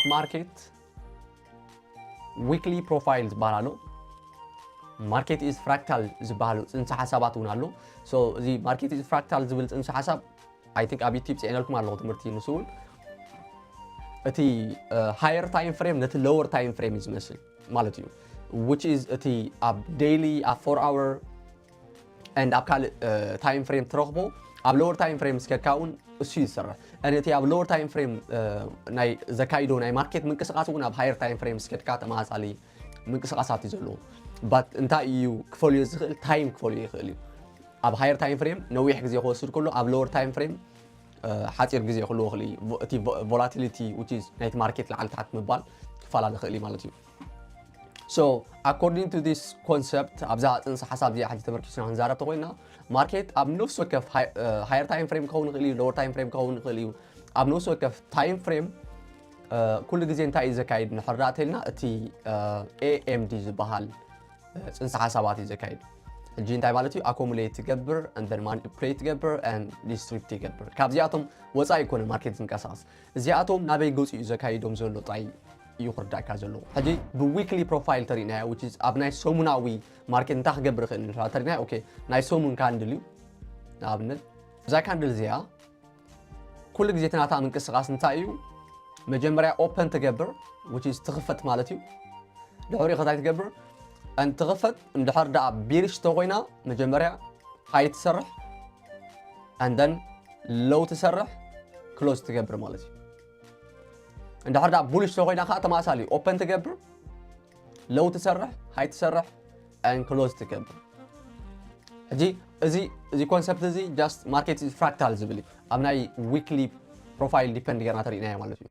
Market weekly profile ዝበሃል ኣሎ። Market is fractal ዝበሃል ፅንሰ ሓሳባት እውን ኣሎ። So እዚ market is fractal ዝብል ፅንሰ ሓሳብ I think ኣብ YouTube ፅዒነልኩም ኣለኹ ትምህርቲ። ንሱ እውን እቲ higher time frame ነቲ lower time frame እዩ ዝመስል ማለት እዩ። Which is እቲ ኣብ daily ኣብ four hour and ኣብ ካልእ time frame ትረኽቦ ኣብ lower time frame ስከድካ እውን እሱ እዩ ዝሰርሕ። And እቲ ኣብ lower time frame ናይ ዘካይዶ ናይ market ምንቅስቃስ እውን ኣብ higher time frame ስከድካ ተመሳሳሊ ምንቅስቃሳት እዩ ዘለዎ። But እንታይ እዩ ክፈልዮ ዝኽእል? Time ክፈልዮ ይኽእል እዩ። ኣብ higher time frame ነዊሕ ግዜ ክወስድ ከሎ ኣብ lower time frame ሓፂር ግዜ ክህልዎ ይኽእል እዩ። እቲ volatility which is ናይቲ market ላዕሊ ታሕቲ ምባል ክፈላለ ይኽእል እዩ ማለት እዩ። So according to this concept ኣብዛ ፅንሰ ሓሳብ እዚኣ ሕጂ ተመርኪስና ክንዛረብ ተኮይና market ኣብ ነፍሲ ወከፍ higher time frame ክኸውን ይኽእል እዩ፣ lower time frame ክኸውን ይኽእል እዩ። ኣብ ነፍሲ ወከፍ time frame ኩሉ ግዜ እንታይ እዩ ዘካይድ ንሕርዳእ ተልና እቲ AMD ዝበሃል ፅንሰ ሓሳባት እዩ ዘካይድ። ሕጂ እንታይ ማለት እዩ? Accumulate ትገብር and then manipulate ትገብር and distribute ትገብር። ካብዚኣቶም ወፃኢ ይኮነ market ዝንቀሳቀስ። እዚኣቶም ናበይ ገፁ እዩ ዘካይዶም ዘሎ ጥራይ እዩ ክርዳእካ ዘለዎ። ሕጂ ብ weekly profile ተሪእናዮ which is ኣብ ናይ ሰሙናዊ market እንታይ ክገብር ይኽእል ንሕና ተሪእናዮ። Okay ናይ ሰሙን candle እዩ ንኣብነት እዛ candle እዚኣ ኩሉ ግዜ እቲ ናታ ምንቅስቃስ እንታይ እዩ? መጀመርያ open ትገብር which is ትኽፈት ማለት እዩ። ድሕሪኡ ከታይ ትገብር? And ትኽፈት እንድሕር ደኣ bearish ተኮይና መጀመርያ high ትሰርሕ and then low ትሰርሕ close ትገብር ማለት እዩ። እንድሕር ደኣ bullish ተኮይና ከዓ ተመሳሳሊ open ትገብር low ትሰርሕ high ትሰርሕ and close ትገብር። ሕጂ እዚ እዚ concept እዚ just market is fractal ዝብል እዩ። ኣብ ናይ weekly profile depend ጌርና ተሪእናዮ ማለት እዩ።